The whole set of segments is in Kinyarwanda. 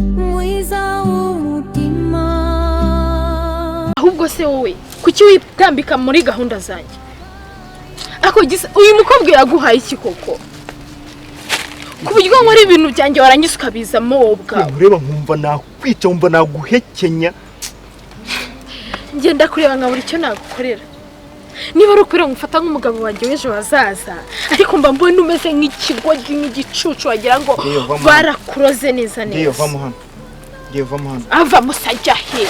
Mwiza w'umutima. Ahubwo se wowe kuki witambika muri gahunda zanjye? Ako gisa, uyu mukobwa yaguhaye iki koko, ku buryo nkora ibintu byanjye warangiza ukabizamo wowe ubwawe? Ureba nkumva nakwica, wumva naguhekenya. Ngenda kureba nkabura icyo nagukorera. Niba ari ukwiriye ngufata nk'umugabo wanjye w'ejo hazaza, ariko mba mbona umeze nk'ikigoryi, nk'igicucu, wagira ngo Ngiyo, vamo hano. barakuroze neza Ngiyo, neza. vamo hano, ngiye vamo hano. Ava musajya hehe?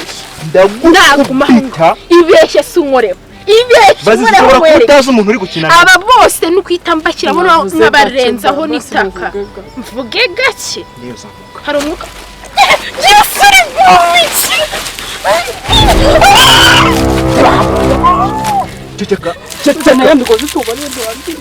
Naguma hano. Ndagukubita. Ibeshye si unkoreho, ibeshye Bazi unkoreho ushobora kuba nkwereke. utazi umuntu uri gukina nawe. Aba bose ni ukwita mbashyiramo Mwavuze nkabarenzaho gake, n'itaka. basi muvuge gake. Mvuge gake? Ngiyo, zamuka. Hari umwuka. Yesu, uri bwumiki. Ceceka, ceceka. Nayo migozi tubona ibyo wabwiye.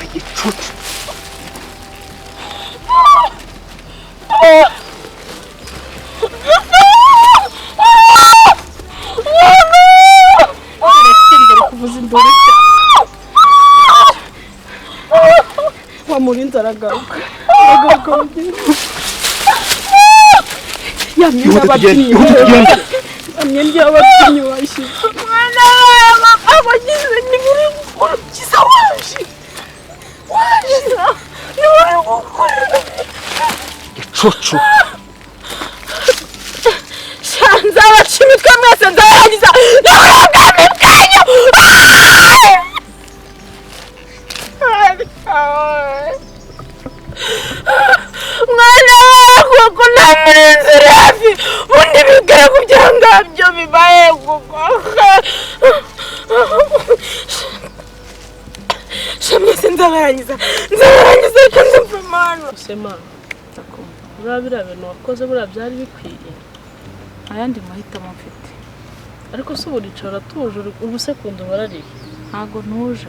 Igicucu. Kuvuza induru wa murinzi aragaruka, aragaruka mu gihe ya myenda Ihute tugende. y'ababyinnyi. Ihute tugende. Ya myenda y'ababyinnyi wayishyize. Mwana wawe abagize ni muri gukora byiza, waje waje ni muri gukora. Igicucu. Sha, nzabaca imitwe mwese, nzabarangiza n'ubwami bwanyu. Mwana wawe, kuko nta murinzi uri hafi, ubundi bibwira ku byangabyo bibaye kuko. Sha, mwese nzabarangiza, nzabarangiza, ariko nzumva amahano. Sema buriya biriya bintu wakoze buriya byari bikwiye? Ayandi mahitamo mfite? Ariko se ubu uricara atuje, ubu se kunda ubarariye? Ntabwo ntuje.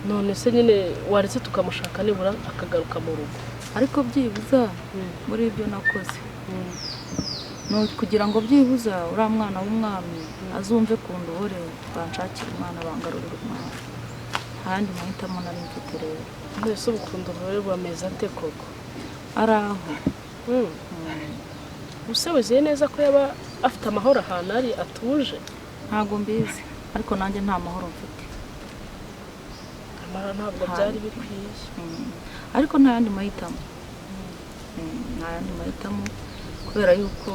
None se nyine waretse tukamushaka nibura akagaruka mu rugo? Ariko byibuza muri ibyo nakoze ni ukugira ngo byibuza uriya mwana w'umwami azumve ku nduhore, banshakira umwana, bangarurira umwana. Nta yandi mahitamo nari mfite rero. None se ubu kunda ubuhore bameze ate koko? Ari aho. Ubuse wizeye neza ko yaba afite amahoro ahantu ari atuje? Ntabwo mbizi, ariko nanjye nta mahoro mfite. Amara ntabwo byari bikwiye. Ariko nta yandi mahitamo. Nta yandi mahitamo kubera yuko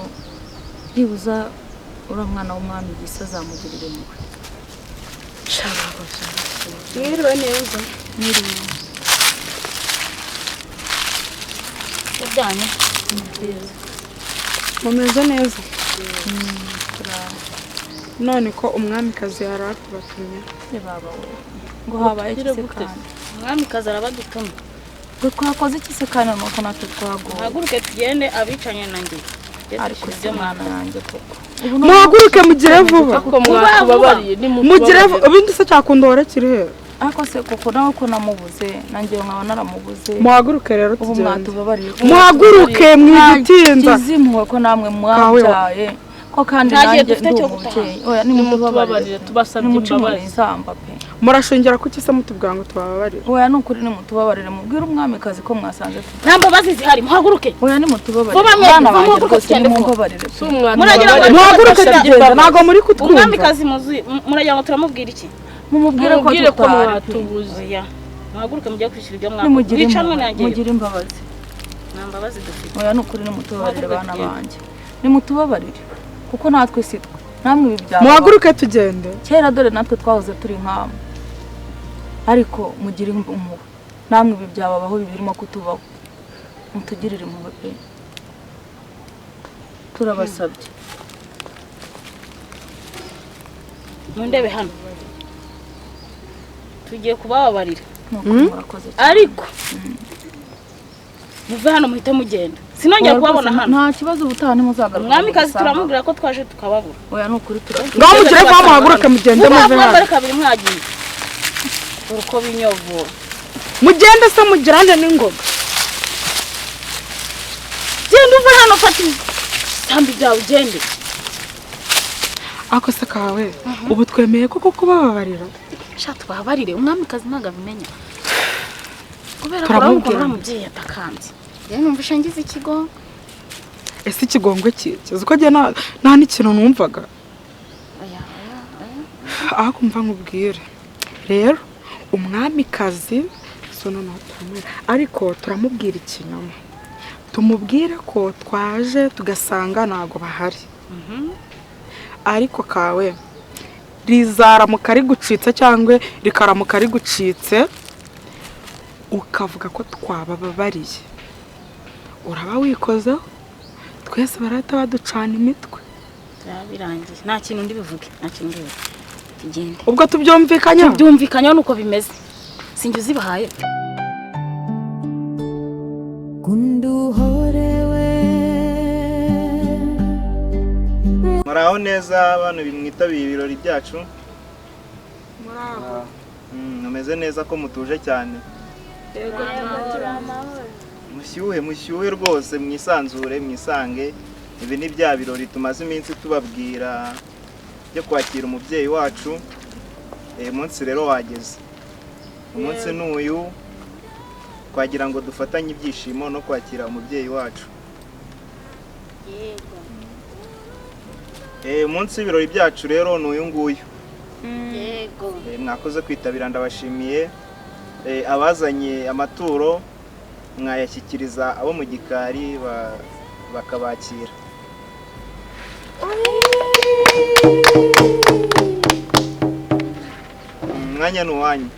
byibuza uriya mwana w'umwami gisa azamugirira impuhwe. Mwiriwe neza. Mwiriwe. Ibyanyu? Ni byiza. Mumeze neza? None ko umwamikazi yari atubatumye? Se baba we, ngo habaye iki se kandi? Umwamikazi arabadutuma. Ngo twakoze iki se kandi nuko natwe twagowe? Muhaguruke tugende, abicanye na njye. Tujye Ariko dushyira se ibyo mwana mwakoze. yanjye koko? Muhaguruke mugire vuba. Ariko mwatubabariye. Mugire vuba, ubundi se cyakundora kiri he? Ariko se koko nawe ko namubuze, nanjye nkaba naramubuze? Muhaguruke rero Ubu tugende. mwatubabariye? Muhaguruke mwigitinza. Ngize impuhwe ko namwe mwabyaye ko kandi Nta gihe nanjye dufite ndi cyo gutaha. umubyeyi. Oya, nimutubabarire. Nimutubabarire, tubasabye Nimuce inkoni imbabazi. izamba pe. Murashingira kuki se mutubwira ngo tubababarire? Oya, ni ukuri, nimutubabarire, mubwire umwamikazi ko mwasanze twe. Nta mbabazi zihari, muhaguruke. Oya, nimutubabarire. Vuba mwebwe, Bana vuba banjye muhaguruke rwose, tugende vuba. nimumbabarire pe. Muragira ngo Muhaguruke tugende, ntabwo muri kutwumva. Umwamikazi muzi, muragira ngo turamubwira iki? Mumubwire ko Mumubwire ko tutari pe. mwatubuze. Oya, muhaguruke mujye kwishyura ibyo mwakoze. Nimugire Mwicanwe impuhwe, nanjye. mugire imbabazi. Nta mbabazi dufite. Oya, ni ukuri, nimutubabarire Muhaguruke bana tugende. banjye, nimutubabarire kuko natwe si twe, namwe ibi byababaho. Muhaguruke tugende. Kera dore natwe twahoze turi nkamwe, ariko mugire impuhwe, namwe ibi byababaho, ibi birimo kutubaho, mutugirire impuhwe pe, turabasabye. Mundebe hano, tugiye kubababarira. Ni ukuri, murakoze cyane. Ariko muve hano muhite mugenda, sinongera Oya, kubabona rwose, hano. nta kibazo, ubutaha ntimuzagaruka. Umwamikazi mudusanga. turamubwira ko twaje tukababura. Oya, ni ukuri, turabasabye. Ngaho mugire vuba, muhaguruke mugende, Vuba muve vuba hano. mbere kabiri mwagiye. Dore uko binyovura. Mugende se mugirane n'ingoga. Genda. Uve hano, fata ibisambi byawe ugende. Ako se kawe, ubu twemeye koko kubababarira? Sha, tubabarire, umwamikazi ntabwo abimenya kubera ko Turamubwira. urabona uriya mubyeyi yatakanze. Rero numva ngize ikigo. Ese ikigongwe kizi ko njye nta n'ikintu numvaga? Oya, oya, oya. Aho kumva nkubwire rero, umwamikazi so noneho turamubwira, ariko turamubwira ikinyoma, tumubwire ko twaje tugasanga ntabwo bahari. Ariko kawe, rizaramuka rigucitse cyangwa rikaramuka rigucitse ukavuga ko twabababariye, uraba wikozeho, twese barahita baducana imitwe. Byaba birangiye, nta kintu ndi buvuge, nta kintu ndi buvuge, tugende. Ubwo tubyumvikanyeho? Tubyumvikanyeho, nuko bimeze, sinjye uzibahaye. Kunduhorewe. Muraho neza bantu mwitabiriye ibirori byacu? Mumeze neza ko mutuje cyane? Mushyuhe, mushyuhe rwose, mwisanzure, mwisange. Ibi ni bya birori tumaze iminsi tubabwira byo kwakira umubyeyi wacu. Umunsi rero wageze, umunsi ni uyu, twagira ngo dufatanye ibyishimo no kwakira umubyeyi wacu. Umunsi w'ibirori byacu rero ni uyu nguyu. Yego. Mwakoze kwitabira, ndabashimiye. Abazanye amaturo mwayashyikiriza abo mu gikari bakabakira. Umwanya ni uwanyu.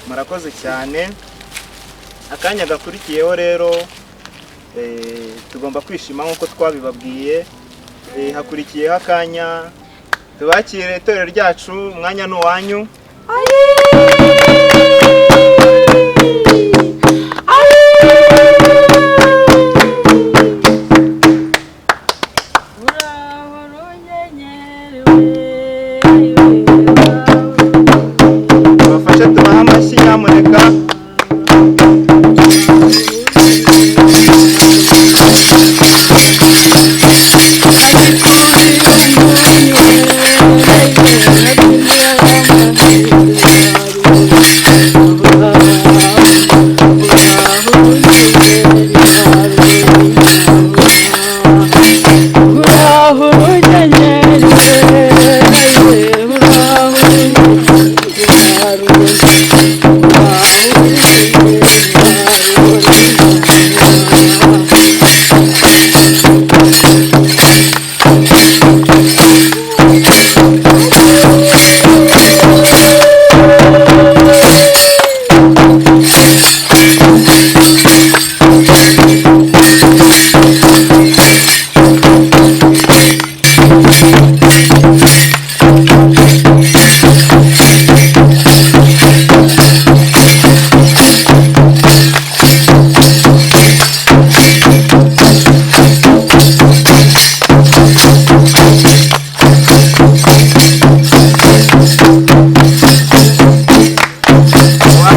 Murakoze cyane. Akanya gakurikiyeho rero, tugomba kwishima nk'uko twabibabwiye. Hakurikiyeho akanya tubakire itorero ryacu, umwanya ni uwanyu. Tubafashe tubahe amashyi nyamuneka.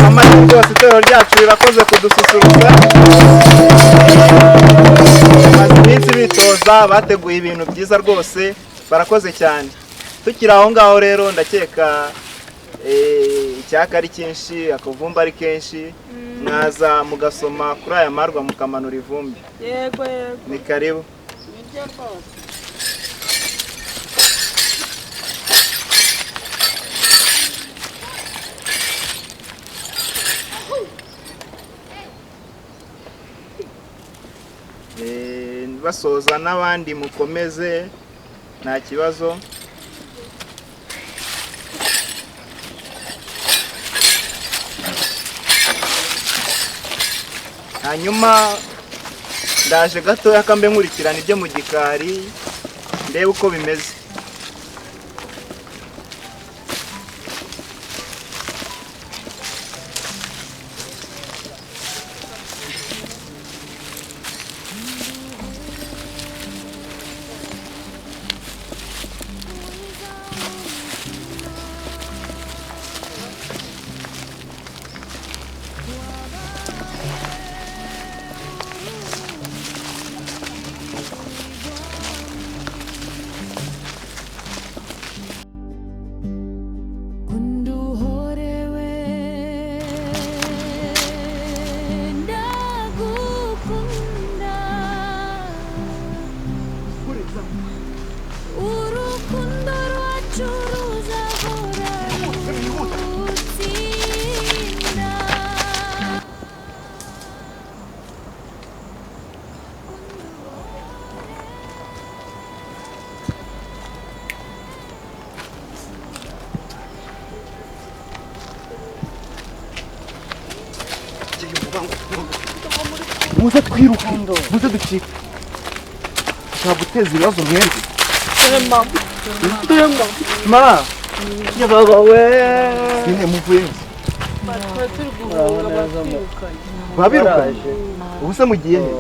Amashyi rwose, itorero ryacu rirakoze kudususurutsa. Bamaze iminsi bitoza, bateguye ibintu byiza rwose, barakoze cyane. Tukiri aho ngaho rero, ndakeka icyaka ari cyinshi, akavumbi ari kenshi, mwaza mugasoma kuri aya marwa mukamanura ivumbi. Yego, yego. Ni karibu. Basoza n'abandi mukomeze, nta kibazo. Hanyuma Ndaje gatoya kambe nkurikirana ibyo mu gikari ndebe uko bimeze. Kunduhorewe ndagukunda urukundo rwacu ruzahora rutsinda. Muze twiruka, muze ducika, ushobora guteza ibibazo mwembi. Ma Nyababa we. Nyine muvuye Twari turi guhunga batwirukanye. Babirukanye? Ubu se mugiye he?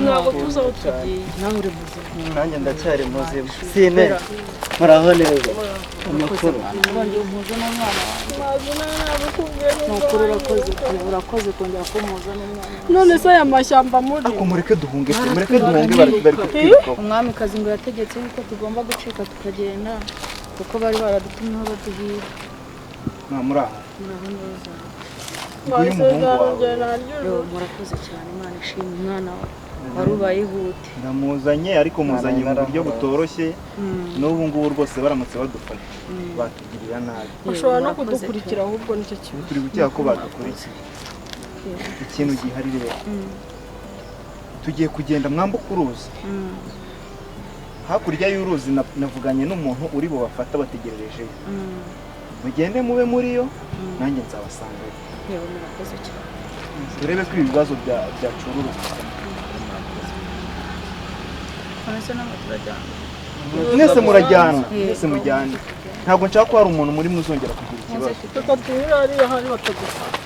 Ntabwo tuzi aho tugiye. Nawe uri muzima? Nanjye ndacyari muzima. Sine. Muraho neza. Amakuru. Nabanje umpuze n'umwana wawe. Ntabwo nabikubwiye. Ni ukuri urakoze, urakoze kongera kumuhuza n'umwana wawe. None se aya mashyamba muri Ariko mureke duhunge pe, mureke duhunge, bari kutwirukaho. Umwamikazi ngo yategetse yuko tugomba gucika tukagenda kuko bari baradutumyeho baduhiga. Nta muri aho. Muraho neza. Nguyu umuhungu wawe. Yo, murakoze cyane, Imana ishimwe, umwana wawe wari ubaye ihute. Ndamuzanye ariko muzanye mu buryo butoroshye. N'ubu ngubu rwose baramutse badufata batugirira nabi. Bashobora no kudukurikira ahubwo nicyo kibazo. Turi gukeka ko badukurikiye. Ikintu gihari rero, tugiye kugenda mwambuka uruzi. Hakurya y'uruzi navuganye n'umuntu uri bubafata bategererejeyo. Mugende mube muri yo, nanjye nzabasangayo. Yewe, murakoze cyane. Turebe ko ibi bibazo byacururuka. None se namwe turajyana? Mwese murajyana, mwese mujyane. Ntabwo nshaka ko hari umuntu muri muzongera kugira ikibazo. Reka tunyure hariya hari batadufata.